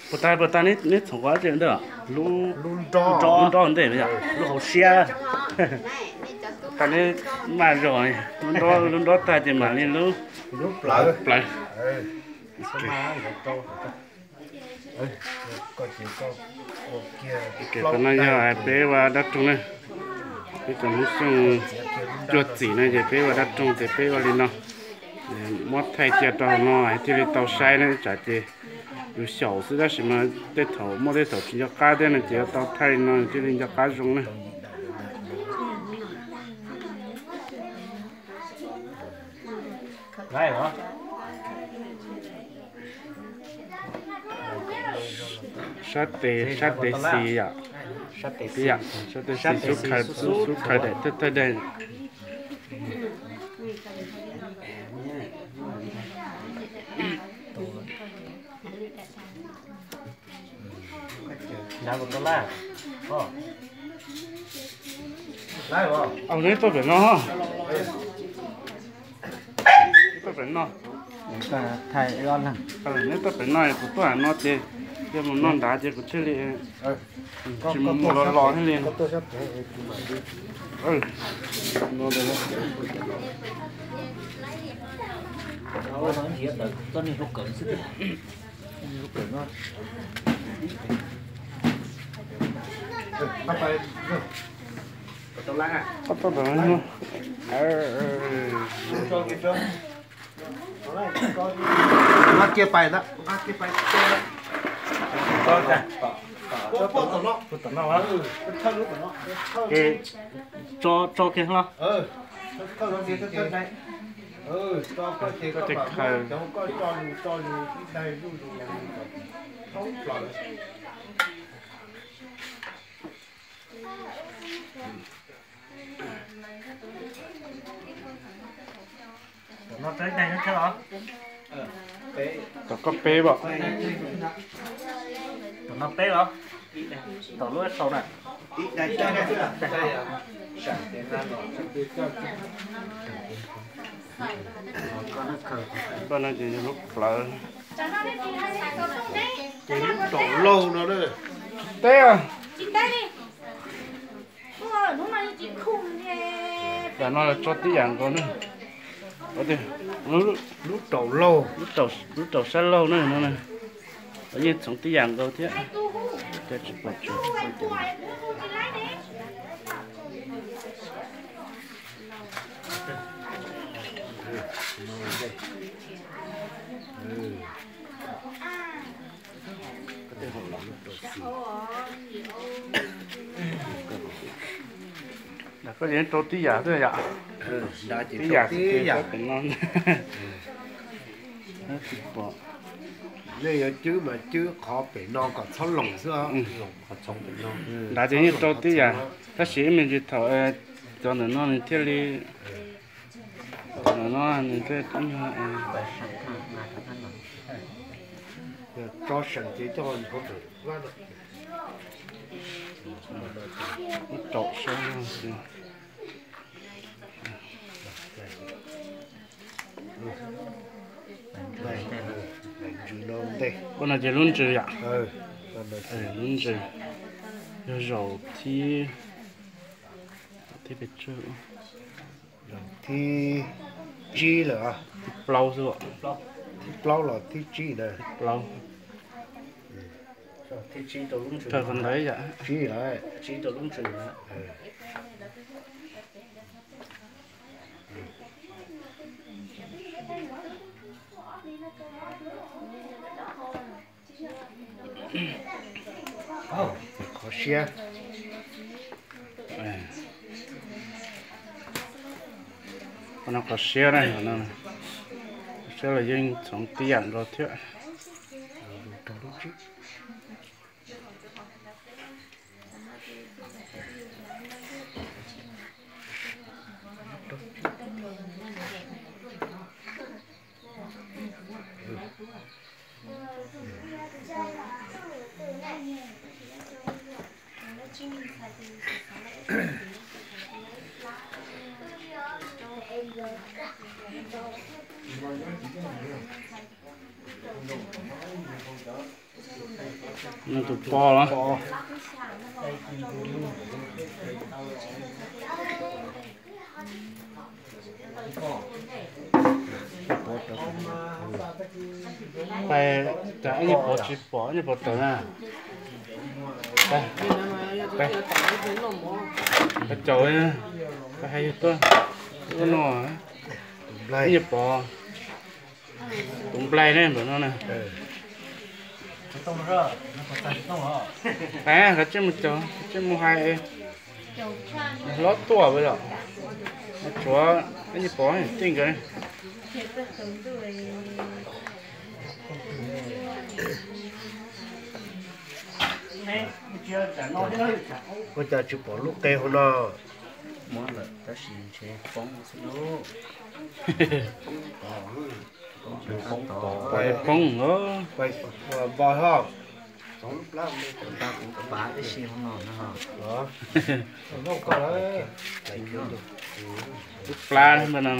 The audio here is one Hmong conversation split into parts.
Puas tag, puas tag neb txhoov qhov tseem ntej? Lub nrob ntej, lub hauv siab. Tag neb maj zog, lub nrob tag ces mam li lub plawv. Qhov no yog peb ua dab roog na. Peb cov Hmoob Xyooj cuag txim no ces peb ua dab roog ces peb ua li no. Muab thaij cia rau hauv no thiaj li tau saib na, tsam ces yus xyaum xwb tab sis mas tej thaum muaj tej thaum tsis nco qab thiab no ces yuav tau thaij li no thiaj li nco qab zoo na. Sab tes, sab tes xis yom. Sab tes xis xub khaws, xub khaws daim thawj thawj daim. Neb tuaj pem no, neb tuaj pem no. Neb tuaj pem no, kuv tuaj no ces, ces mus no nrad ces kuv thiaj li tsis mus mus los los thiaj li. Nqa kiag pais ntag, nqa kiag pais. Tso, tso kiag hlo. Tom koj peb os. Tom no peb los? Tom lub sau na. Koj no ces yog lub plawv. Ces lub raum laug no na. Teb. Tam no los tso tib yam nkaus na. Lub raum laug, lub raum sab laug na no. Yeej txhoov tib yam nkaus thiab. Koj yeej rau tib yam xwb yom. Tib yam, tib yam no. Nej yuav cwb mas cwb qhov pem no kom txhob loos xwb. Nrad ces yeej rau tib yam, tab sis ib me ntsis thaum cov ntawm no nws thiaj li, ntawm no nws thiaj li tso seem ces coj rau saib. Koj no ces lub ntsws yom. Lub ntsws yog zaum thib, thib pes tsawg, thib tsib lawm. Thib plaub xwb. Thib plaub los thib tsib na. Thib plaub. Thib tsib rau lub ntsws. Tsib lawm. Tsib rau lub ntsws na. Qhov siab. Qhov no qhov siab na, qhov siab los yeej txhoov tib yam nkaus thiab. Nws tus pos los? Pais, cas ib nyuag pov tsis pom, ib nyuag pov tawm na. Pais, pais caum, pais hais yus tuaj, tuaj noj. Ib nyuag pov, tus nplai ne ntawm no na. Pais, kav tsij mus caum, kav tsij mus hais. Hlob tuaj yom, tshuav ib nyuag pov tij nkawd. Ua cas tsis pom lub qe hauv no? Muab lawm tab sis ntshe poob xwb lauj. Poob, poob, poob. Npog ho. Lub plab tib si hauv no no. Lub plab no.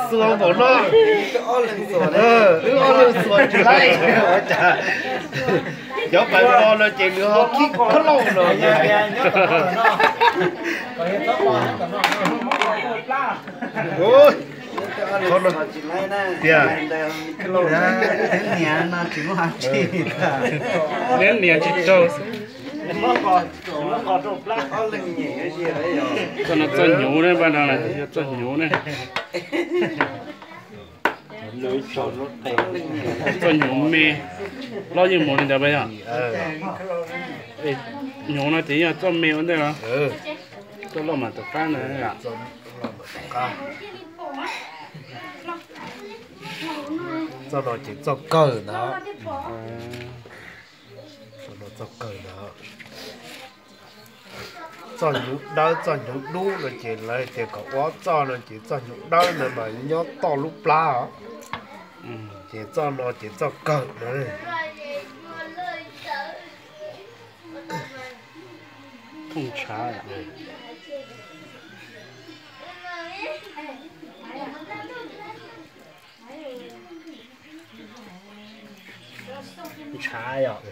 Xuas npaum no, wb ob leeg xuas tsis laib ua cas. Cov pais npo no ces nws ho khib koj lauj no. Tiag, niam no tsis muaj hais tsis, niam tsis raug xwb. Txoj no txoj hnyuv ne, paj no yog txoj hnyuv ne. Txoj hnyuv me, loj yeej mus li ntawd pab yog. Hnyuv no ces yog txoj me ua ntej los? Txoj loj mam tom qab ntag. Txoj no ces txoj kawg ntag. Txoj kawg ntag. Txoj hnyuv dawb txoj hnyuv dub no ces lawv tias kom ua ob txoj no ces txoj hnyuv dawb no mas nyob toj lub plab os. Ces txoj no ces txoj kawg no. Thooj ntshav. Ntshav yom.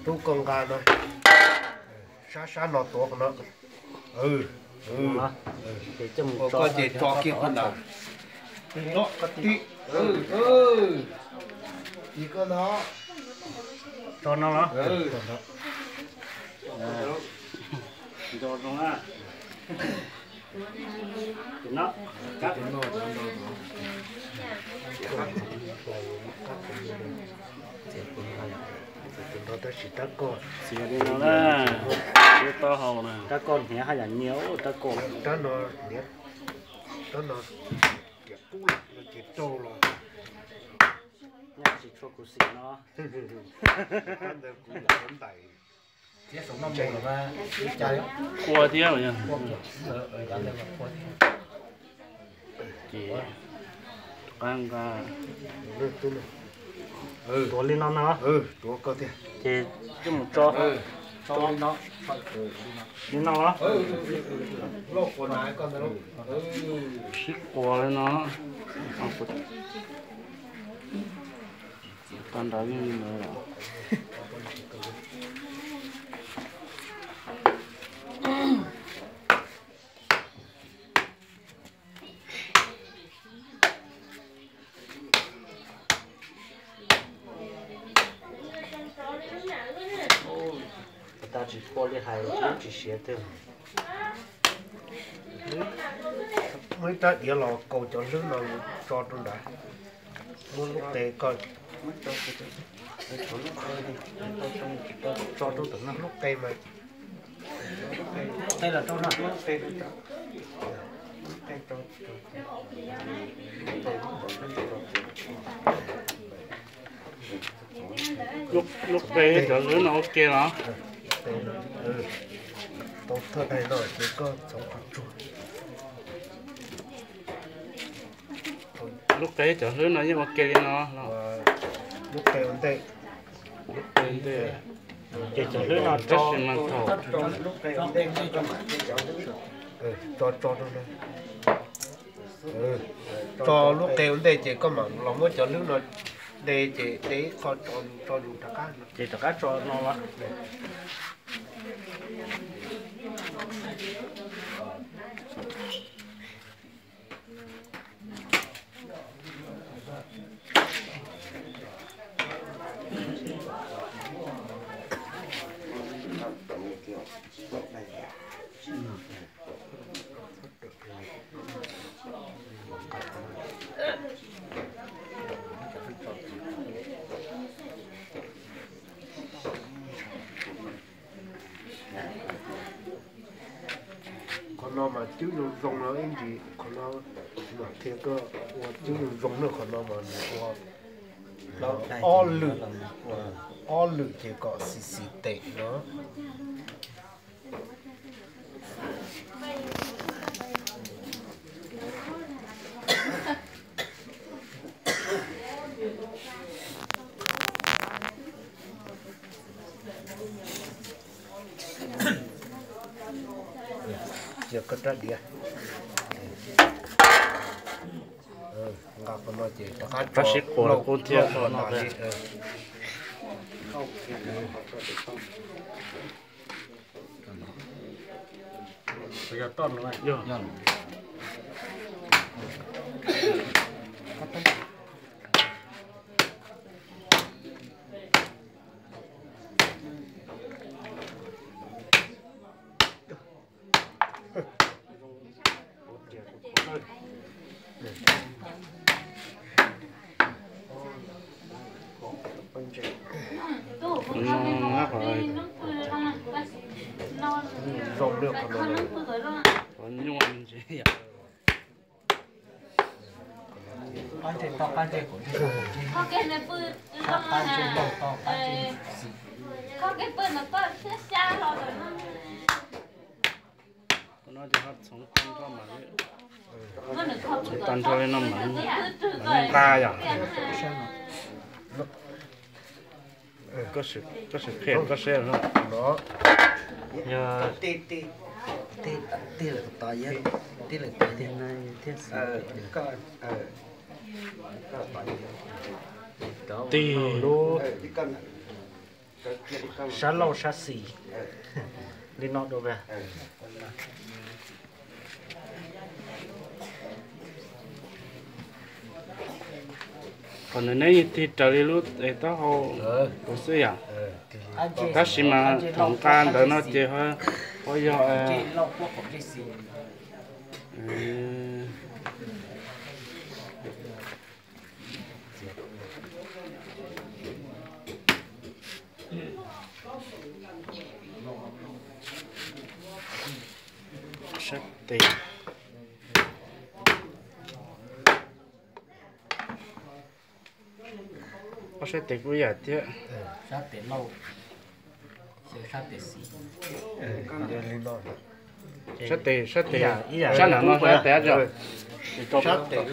Tub koj nqa no, sab sab no tuav qhov no. Koj ces tso kiag qhov ntawd. Tso no los? Nco zoo na. Tab sis rab koj, rab koj hniav haj yam nyias, rab koj, rab no, rab no riam kub lawm no ces raug los. Tsis tshua khuv xim no. Rab ntawd kuv ntais. Ua thiab. Ces rov qab nqa, tuav li no no. Ces coj mus tso li no los? Sib quas li no. Tau nrad yeej li ntawd. Tab tsis pua li hais tsis siav twg. Muab ib rab diav los kaus cov hlwb no tso rau nrad. Muab lub qe ko, lub qe mas, lub qe cov hlwb no ua ke los? Tau thawj daim no ces koj txhoov tsuag tsuag. Lub qe cov hlwb no yeej ua ke li no los? Lub qe ua ntej. Lub qe ua ntej. Ces cov hlwb no tab sis mas thaum tso, tso rau ntawd. Tso lub qe ua ntej ces koj mam los muab cov hlwb no de ces de ib qho tso, tso zus rov qab no. Ces rov qab tso no los? Qhov no mas cwb zoo zoo no ib ntsis, qhov no mam qhia koj ua cwb zoo zoo na, qhov no mas nws ua ob lwm, ob lwm ces kom xis xis tes no. Cia koj rab diav nqa qhov no ces rov qab tso sib quas los kuj thiaj no li. Qab ntses tau qab ntses kuv ntses. Qab ntses laug tau qab ntses xis. Qhov no ces ho txhoov tag nrho mas, tag nrho li no mas nqa yom. Koj sim qhia koj seb no. Yog tig lawm tod, tig lawm tod li no thiaj xis. Tig lub sab laug sab xis li no dua. Qhov ntawd neb yeej tig raws li lub taub hau kuv xwb yom. Tab sis mas thaum nqa ntawd no ces ho yog sab tes, ob sab tes kuj ib yam thiab. Sab tes, sab tes, sab nram no sab tes,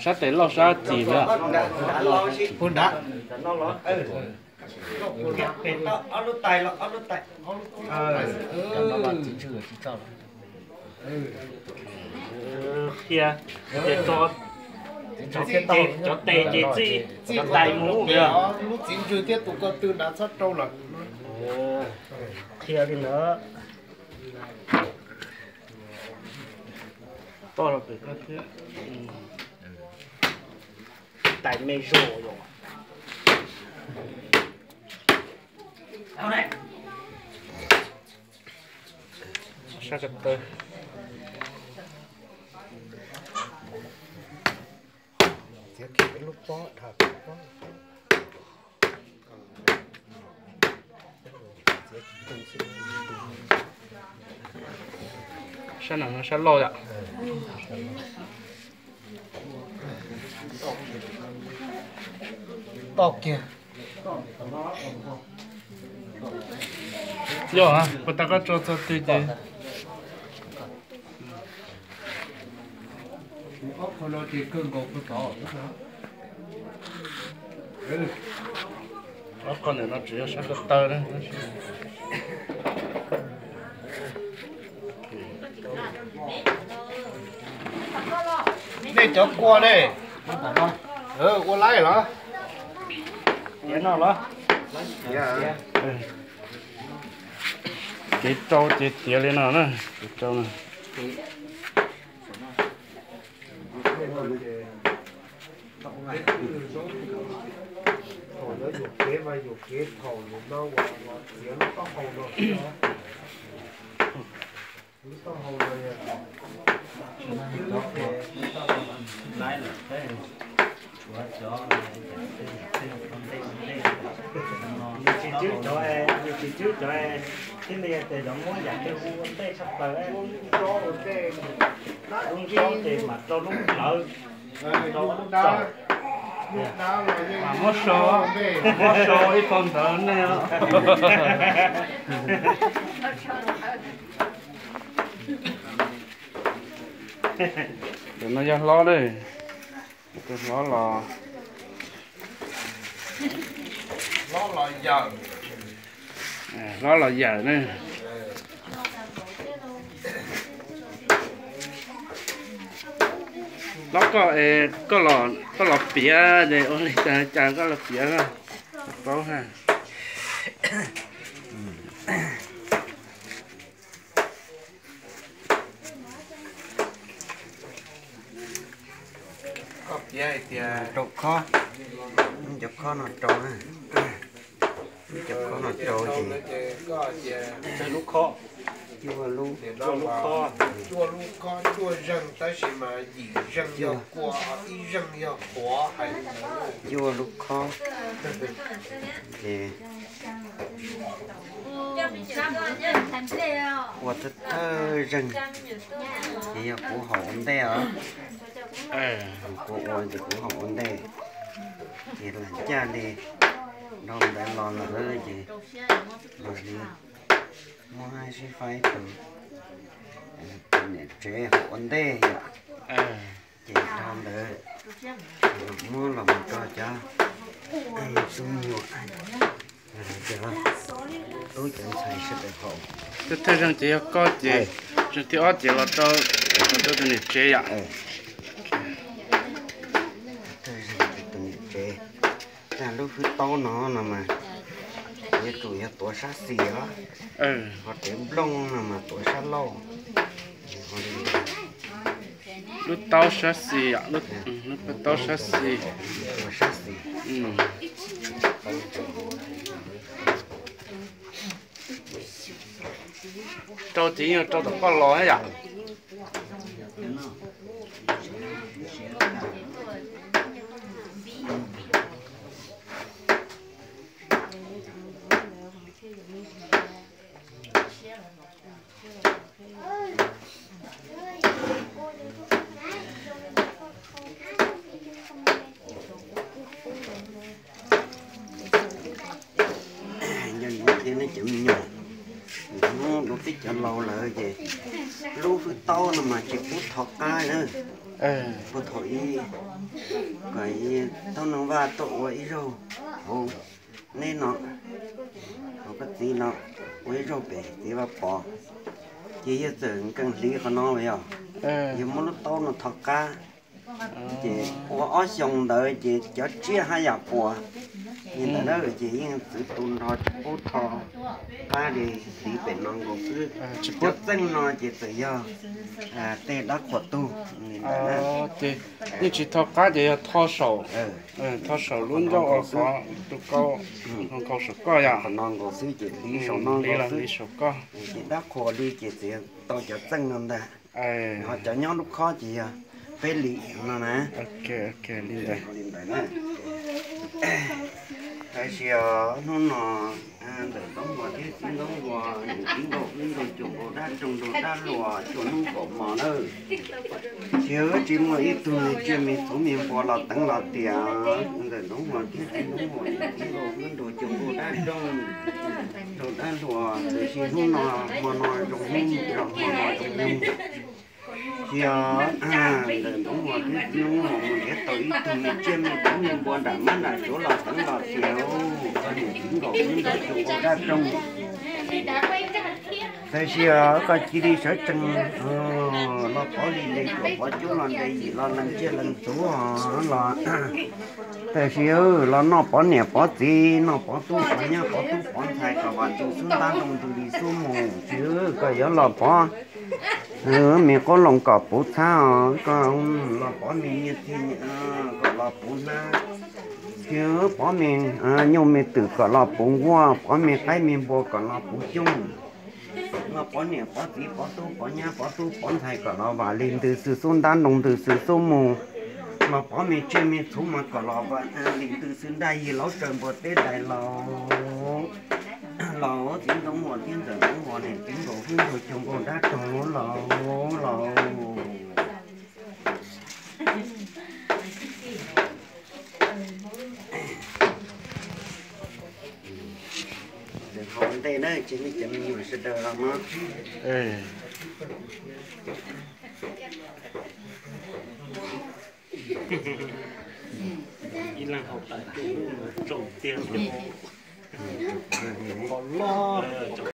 sab tes laug sab tim na. Qhia, cov tes ces txij tais mus. Lub txiv ntswg thiab tus ko tw nrad txhob rau lawm. Qhia li ntawd. Toj los pem koj thiab. Tais me zog yom. Sab ko taw. Txiav kiag lub pob, dhau lub pob. Sab no sab loj yom. Toj kiag. Yog, puas tas koj tso txog twg ces. Ob qho ntawm no tseem yog sab ko taw na. Nej cov kua ne, ua laib los? Tiav no los? Kev rau ces tiav li no na, kev rau no. Thaum yog yus kev mas yus kev thaum yus no uas tiav lub taub hau no. Lub taub hau no yog, yus tsis twb cov, yus tsis twb cov thiab li tias cov muab yam tej ua ntej tshaj plaws, lub ntawd ces mam rau lub plawv, rau lub dab, mas muab sau, muab sau ib qho ntawd nej. Tus no yog hlob ne, tus hlob los, hlob los yawm, hlob los yawm ne. Hlob koj, koj los, koj los piav es ua li cas cas koj los piav paub ha. Koj piav hais tias rau khob, cov khob no rau, cov khob no rau ces cuaj lub khob, cuaj lub khob, cuaj lub khob, cuaj zeeg tab sis mas yim zeeg yog kua, ib zeeg yog quav hais li ntawd. Cuaj lub khob ces ua thawj thawj zeeg, ces yog kuv haum ua ntej os. Kuv ua ces kuv haum ua ntej, ces lam caj li dhau ntawd los lawm ces mam li muab sib faib tus, tus niam tsev haum ua ntej yom. Ces dhau ntawd muab los mus rau cov me tub me nyuam, cov tub cov ntxhais sawv daws haum. Thawj thawj zeeg ces yog koj ces zeeg thib ob ces los rau, los rau tus niam tsev yom. Thawj zeeg ces tus niam tsev. Tag lub hwj taub no no mas yuav tsum yog tuav sab xis os, ho tev nplooj no mas tuav sab laug. Lub taub sab xis, lub taub sab xis, tuav sab xis. Rau ces yeej rau tom koj los yom. Nco ntsoov thiab nej cov me nyuam, hnub rau peb cov laus lawm ces lub hwj taub no mas tsis pub thov qab na. Puag thaum ub kom Thaub Neeg Vaj tuaj ua ib zaug hauv neb no, hauv koj txiv no, ua ib zaug pem txiv Vaj Pov, ces yawg txawm nkees hliv qhov no yog, yog muab lub taub no thov qab. Ces ua ob xyoos ntawd ces cov tsiaj haj yam puas li ntawd na, ces yeej txwv tu nrho tsis pub thov qab li, hliv pem no nkaus xwb. Cov txeej no ces txawm yog tej dab qhuas tug li ntawd na. Ces yeej tsis thov qab ces yog thov saum, thov saum lub ncauj uas qhov tus kau, nkaus saum koj yom. Qhov no nkaus xwb ces hliv saum no nkaus xwb, hliv saum koj. Ces dab qhuas li ces txawm yog tau cov txeej no ntag. Ho cov nyob lub khob ces yog peb li no na. Li ntawd na. Tab sis hnub no ntxawm Ntxoov Huas thiab txiv Ntxoov Huas, niam txiv nkauj hlub nraug cuag nkaus dab roog nraug dab hluas cuag hnub kaum mos lawm. Tsis muaj ib tug me tsiaj me txhuv me npua los teev los tias ntxawm Ntxoov Huas thiab txiv Ntxoov Huas, niam txiv nkauj hlub nraug cuag nkaus dab roog nraug dab hluas. Tiam sis hnub no, hmo no zoo hnub, hmo no zoo nyoog. Tsis yog ntxawm Ntxoov Huas thiab txiv Ntxoov Huas mus nrhiav tau ib tug me tsiaj me txhuv me npua nram mab nram suav los teev los tias koj niam txiv nkauj hlub nraug cuag nkaus dab roog. Tab sis koj cia li sawv tsees los pov li nte cuam pov cuab los nte yim los lees tsiaj lees txhuv los, tab sis los noj pov niam pov txiv, noj pov tub pov nyab pov tub pov ntxhais kom vam ntxwv xub ntab nroo ntws li xub mus. Tsis koj yuav los pov me qoob loo kom puv txhab os, koj los pov me nyiaj txiag kom los puv hnab, tsis pov me nyuj me twm kom los puv nkuaj, pov me qaib me npua kom los puv coob, los pov niam pov txiv pov tub pov nyab pov tub pov ntxhais kom los vam li ntws xwb xub ntab nroo ntws xwb xub mus, los pov me tsiaj me txhuv mas kom los vam li ntws xwb nraj yig laub tsaws npua teb dais los. Los txiv Ntxoov Huas thiab ntxawm Ntxoov Huas, niam txiv nkauj hlub nraug cuag nkaus dab roog los, los. Ntawm hauv ntej na, ces nej cov me nyuam sawv daws los mas. Ib leeg haus tas cuj lub mus tsaus tiag. Qos loj.